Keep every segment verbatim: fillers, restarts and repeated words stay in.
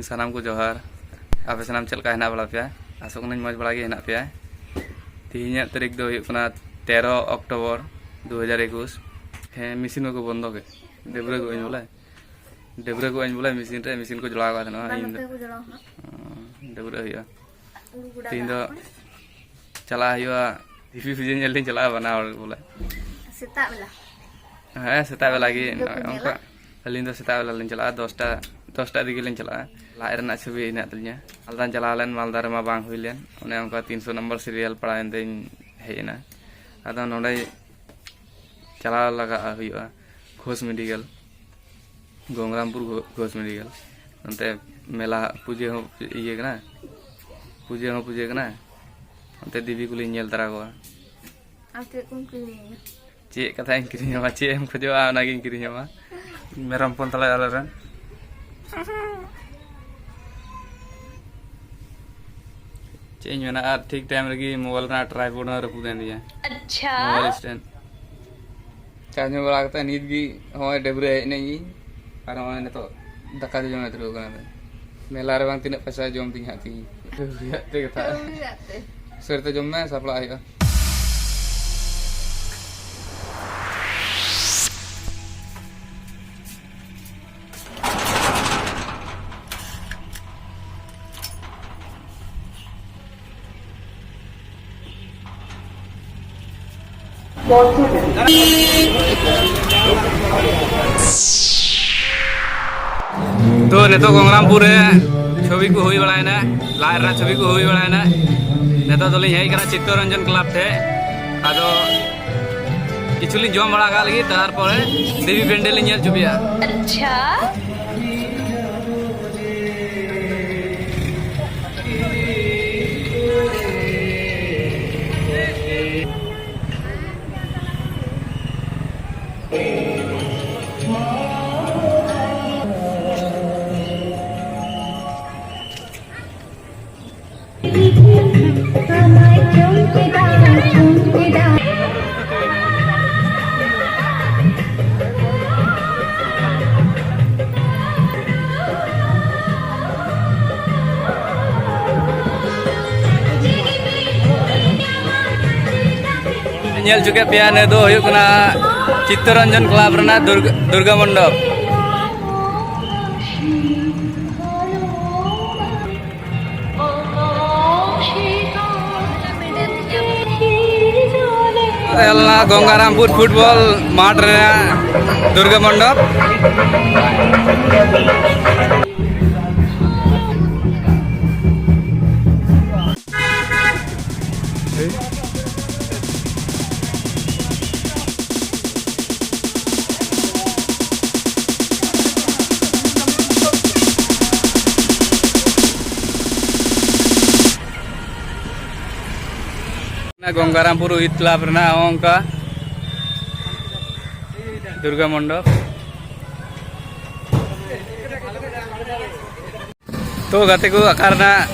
ᱥᱟᱱᱟᱢ ᱠᱚ ᱡᱚᱦᱟᱨ᱾ ᱟᱯᱮ ᱥᱟᱱᱟᱢ ᱪᱮᱫ ᱞᱮᱠᱟ ᱦᱮᱱᱟᱜ ᱵᱟᱲᱟ ᱯᱮᱭᱟ? ᱟᱥᱚᱜ ᱠᱟᱹᱱᱟᱹᱧ ᱢᱚᱡᱽ ᱵᱟᱲᱟ ᱜᱮ ᱦᱮᱱᱟᱜ ᱯᱮᱭᱟ᱾ ᱛᱮᱦᱮᱧᱟᱜ ᱛᱟᱹᱨᱤᱠᱷ ᱫᱚ ᱦᱩᱭᱩᱜ ᱠᱟᱱᱟ ᱛᱮᱨᱚ ᱚᱠᱴᱳᱵᱚᱨ ᱫᱩ ᱦᱟᱡᱟᱨ ᱮᱠᱩᱥ᱾ ᱦᱮᱸ, ᱢᱮᱥᱤᱱ ᱢᱟᱠᱚ ᱵᱚᱱᱫᱚ ᱠᱮᱫ᱾ ᱰᱟᱹᱵᱽᱨᱟᱹ ᱠᱚ ᱟᱹᱧ ᱵᱚᱞᱮ, ᱰᱟᱹᱵᱽᱨᱟᱹ ᱠᱚ ᱟᱹᱧ ᱵᱚᱞᱮ, ᱢᱮᱥᱤᱱ ᱨᱮ, ᱢᱮᱥᱤᱱ ᱠᱚ ᱡᱚᱲᱟᱣ ᱟᱠᱟᱫ ᱛᱟᱦᱮᱱᱟ᱾ ᱵᱟᱝ, ᱤᱧ ᱫᱚ ᱱᱚᱛᱮ ᱠᱚ ᱡᱚᱲᱟᱣ ᱦᱟᱸᱜ᱾ ᱦᱚᱸ, ᱰᱟᱹᱵᱽᱨᱟᱹᱜ ᱦᱩᱭᱩᱜᱼᱟ᱾ ᱦᱩᱲᱩ ᱜᱚᱰᱟ ᱛᱮᱦᱮᱧ ᱫᱚ ᱫᱟᱜ ᱠᱷᱚᱱ᱾ ᱪᱟᱞᱟᱜ ᱦᱩᱭᱩᱜᱼᱟ, ᱫᱮᱵᱤ ᱯᱩᱡᱟᱹ ᱧᱮᱞ ᱞᱤᱧ ᱪᱟᱞᱟᱜᱼᱟ ᱵᱟᱱᱟ ᱦᱚᱲ ᱵᱚᱞᱮ᱾ ᱥᱮᱛᱟᱜ ᱵᱮᱞᱟ? ᱦᱮᱸ, ᱥᱮᱛᱟᱜ ᱵᱮᱞᱟ ᱜᱮ᱾ ᱵᱷᱤᱰᱤᱭᱳ ᱠᱚ ᱧᱮᱞᱟ? ᱚᱱᱠᱟ ᱟᱹᱞᱤᱧ ᱫᱚ ᱥᱮᱛᱟᱜ ᱵᱮᱞᱟ ᱞᱤᱧ ᱪᱟᱞᱟᱜᱼᱟ, ᱫᱚᱥᱴᱟ, ᱫᱚᱥᱴᱟ ᱫᱤᱠᱮ ᱞᱤᱧ ᱪᱟᱞᱟᱜᱼᱟ᱾ ᱞᱟᱡ ᱨᱮᱱᱟᱜ ᱪᱷᱚᱵᱤ ᱦᱮᱱᱟᱜ ᱛᱟᱹᱞᱤᱧᱟ᱾ ᱢᱟᱞᱫᱟᱧ ᱪᱟᱞᱟᱣ ᱞᱮᱱ, ᱢᱟᱞᱫᱟ ᱨᱮᱢᱟ ᱵᱟᱝ ᱦᱩᱭ ᱞᱮᱱ, ᱚᱱᱮ ᱚᱱᱠᱟ ᱛᱤᱱᱥᱚ ᱱᱚᱢᱵᱚᱨ ᱥᱤᱨᱤᱭᱟᱞ ᱯᱟᱲᱟᱣᱮᱱ ᱛᱮᱧ ᱦᱮᱡ ᱮᱱᱟ᱾ ᱟᱫᱚ ᱱᱚᱸᱰᱮ ᱪᱟᱞᱟᱣ ᱞᱟᱜᱟᱜᱼᱟ, ᱦᱩᱭᱩᱜᱼᱟ ᱜᱷᱳᱥ ᱢᱮᱰᱤᱠᱮᱞ, ᱜᱚᱝᱜᱨᱟᱢᱯᱩᱨ ᱜᱷᱳ-, ᱜᱷᱳᱥ ᱢᱮᱰᱤᱠᱮᱞ᱾ ᱚᱱᱛᱮ ᱢᱮᱞᱟ ᱯᱩᱡᱟᱹ ᱦᱚᱸ ᱤᱭᱟᱹ ᱠᱟᱱᱟ, ᱯᱩᱡᱟᱹ ᱦᱚᱸ ᱯᱩᱡᱟᱹ ᱠᱟᱱᱟ᱾ ᱚᱱᱛᱮ ᱫᱮᱵᱤ ᱠᱚᱞᱤᱧ ᱧᱮᱞ ᱛᱟᱨᱟ ᱠᱚᱣᱟ᱾ ᱟᱨ ᱪᱮᱫ ᱠᱚᱢ ᱠᱤᱨᱤᱧᱟ? ᱪᱮᱫ ᱠᱟᱛᱷᱟᱧ ᱠᱤᱨᱤᱧᱟᱢᱟ, ᱪᱮᱫ ᱮᱢ ᱠᱷᱚᱡᱚᱜᱼᱟ ᱚᱱᱟᱜᱤᱧ ᱠᱤᱨᱤᱧᱟᱢᱟ᱾ ᱢᱮᱨᱚᱢ ᱦᱚᱯᱚᱱ ᱛᱟᱞᱮ ᱟᱞᱮ ᱨᱮᱱ᱾ ᱪᱮᱫ ᱤᱧ ᱢᱮᱱᱟ, ᱟᱨ ᱴᱷᱤᱠ ᱴᱟᱭᱤᱢ ᱨᱮᱜᱮ ᱢᱳᱵᱟᱭᱤᱞ ᱨᱮᱱᱟᱜ ᱴᱨᱟᱭᱯᱚᱰ ᱦᱚᱸ ᱨᱟᱹᱯᱩᱫ ᱮᱱ ᱛᱤᱧᱟ᱾ ᱟᱪᱪᱷᱟ᱾ Mobile stand. ᱪᱟᱨᱡᱽ ᱧᱚᱜ ᱵᱟᱲᱟ ᱠᱟᱛᱮ ᱱᱤᱛ ᱜᱮ ᱦᱚᱸᱜᱼᱚᱭ ᱰᱟᱹᱵᱽᱨᱟᱹ ᱦᱮᱡ ᱮᱱᱟᱹᱧ ᱜᱮ, ᱟᱨ ᱦᱚᱸᱜᱼᱚᱭ ᱱᱤᱛᱚᱜ ᱫᱟᱠᱟ ᱡᱚᱢ ᱫᱷᱩᱨᱟᱹᱣ ᱠᱟᱱᱟ ᱞᱮ᱾ ᱢᱮᱞᱟ ᱨᱮ ᱵᱟᱝ ᱛᱤᱱᱟᱹᱜ ᱯᱚᱭᱥᱟ ᱡᱚᱢ ᱛᱤᱧ ᱦᱟᱸᱜ ᱛᱤᱦᱤᱧ᱾ ᱨᱩᱭᱟᱜ ᱛᱮ ᱠᱟᱛᱷᱟ᱾ ᱨᱩᱭᱟᱜ ᱛᱮ᱾ ᱩᱥᱟᱹᱨ ᱛᱮ ᱡᱚᱢ ᱢᱮ, ᱥᱟᱯᱲᱟᱜ ᱦᱩᱭᱩᱜᱼᱟ᱾ ᱛᱚ, ᱱᱤᱛᱚᱜ ᱜᱚᱝᱜᱨᱟᱢᱯᱩᱨ ᱨᱮ ᱪᱷᱚᱵᱤ ᱠᱚ ᱦᱩᱭ ᱵᱟᱲᱟᱭᱮᱱᱟ, ᱞᱟᱡ ᱨᱮᱱᱟᱜ ᱪᱷᱚᱵᱤ ᱠᱚ ᱦᱩᱭ ᱵᱟᱲᱟᱭᱮᱱᱟ᱾ ᱱᱤᱛᱚᱜ ᱫᱚᱞᱤᱧ ᱦᱮᱡ ᱟᱠᱟᱱᱟ ᱪᱤᱛᱛᱚᱨᱚᱧᱡᱚᱱ ᱠᱞᱟᱵᱽ ᱴᱷᱮᱡ᱾ ᱟᱫᱚ ᱠᱤᱪᱷᱩ ᱞᱤᱧ ᱡᱚᱢ ᱵᱟᱲᱟ ᱠᱟᱜ ᱞᱟᱹᱜᱤᱫ, ᱛᱟᱨᱯᱚᱨᱮ ᱫᱮᱵᱤ ᱯᱮᱱᱰᱮᱞ ᱞᱤᱧ ᱧᱮᱞ ᱦᱚᱪᱚ ᱯᱮᱭᱟ᱾ ᱟᱪᱪᱷᱟ᱾ ᱧᱮᱞ ᱦᱚᱪᱚ ᱠᱮᱫ ᱯᱮᱭᱟ, ᱱᱤᱭᱟᱹ ᱫᱚ ᱦᱩᱭᱩᱜ ᱠᱟᱱᱟ ᱪᱤᱛᱛᱚᱨᱚᱧᱡᱚᱱ ᱠᱞᱟᱵᱽ ᱨᱮᱱᱟᱜ ᱫᱩᱨᱜᱟ, ᱫᱩᱨᱜᱟ ᱢᱚᱱᱰᱚᱯ᱾ ᱜᱚᱝᱜᱟᱨᱟᱢᱯᱩᱨ ᱯᱷᱩᱴᱵᱚᱞ ᱢᱟᱴᱷ ᱨᱮᱱᱟᱜ ᱫᱩᱨᱜᱟ ᱢᱚᱱᱰᱚᱯ᱾ ᱜᱚᱝᱜᱟᱨᱟᱢᱯᱩᱨ ᱭᱩᱛᱷ ᱠᱞᱟᱵᱽ ᱨᱮᱱᱟᱜ ᱦᱚᱸ ᱚᱱᱠᱟ ᱫᱩᱨᱜᱟ ᱢᱚᱱᱰᱚᱯ᱾ ᱛᱚ ᱜᱟᱛᱮ ᱠᱚ, ᱚᱠᱟ ᱨᱮᱱᱟᱜ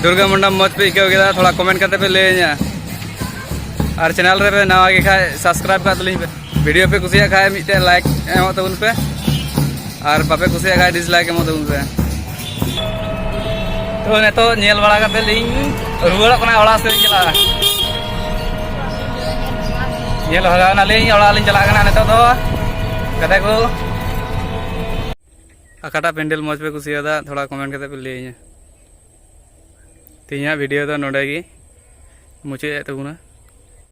ᱫᱩᱨᱜᱟ ᱢᱚᱱᱰᱚᱯ ᱢᱚᱡᱽ ᱯᱮ ᱟᱹᱭᱠᱟᱹᱣ ᱠᱮᱫᱟ, ᱛᱷᱚᱲᱟ ᱠᱚᱢᱮᱱᱴ ᱠᱟᱛᱮ ᱯᱮ ᱞᱟᱹᱭᱟᱹᱧᱟ᱾ ᱟᱨ ᱪᱮᱱᱮᱞ ᱨᱮ ᱯᱮ ᱱᱟᱣᱟ ᱜᱮ ᱠᱷᱟᱡ, ᱥᱟᱵᱥᱠᱨᱟᱭᱤᱵ ᱠᱟᱜ ᱛᱟᱹᱞᱤᱧ ᱯᱮ᱾ ᱵᱷᱤᱰᱤᱭᱳ ᱯᱮ ᱠᱩᱥᱤᱭᱟᱜ ᱠᱷᱟᱡ ᱢᱤᱫᱴᱮᱡ ᱞᱟᱭᱤᱠ ᱮᱢᱚᱜ ᱛᱟᱵᱚᱱ ᱯᱮ, ᱟᱨ ᱵᱟᱯᱮ ᱠᱩᱥᱤᱭᱟᱜ ᱠᱷᱟᱡ ᱰᱤᱥᱞᱟᱭᱤᱠ ᱮᱢᱚᱜ ᱛᱟᱵᱚᱱ ᱯᱮ᱾ ᱛᱚ ᱱᱤᱛᱚᱜ ᱧᱮᱞ ᱵᱟᱲᱟ ᱠᱟᱛᱮ ᱞᱤᱧ ᱨᱩᱣᱟᱹᱲᱚᱜ ᱠᱟᱱᱟ, ᱚᱲᱟᱜ ᱥᱮᱫ ᱞᱤᱧ ᱪᱟᱞᱟᱜᱼᱟ᱾ ᱧᱮᱞ ᱦᱚᱨᱟ ᱱᱟᱞᱤᱧ, ᱚᱲᱟᱜ ᱞᱤᱧ ᱪᱟᱞᱟᱜ ᱠᱟᱱᱟ ᱱᱤᱛᱚᱜ ᱫᱚ᱾ ᱜᱟᱛᱮ ᱠᱚ, ᱚᱠᱟᱴᱟᱜ ᱯᱮᱱᱰᱮᱞ ᱢᱚᱡᱽ ᱯᱮ ᱠᱩᱥᱤᱭᱟᱫᱟ, ᱛᱷᱚᱲᱟ ᱠᱚᱢᱮᱱᱴ ᱠᱟᱛᱮ ᱯᱮ ᱞᱟᱹᱭᱟᱹᱧᱟ᱾ ᱛᱮᱦᱮᱧᱟᱜ ᱵᱷᱤᱰᱤᱭᱳ ᱫᱚ ᱱᱚᱰᱮ ᱜᱮ ᱢᱩᱪᱟᱹᱫ ᱮᱫ ᱛᱟᱵᱚᱱᱟ᱾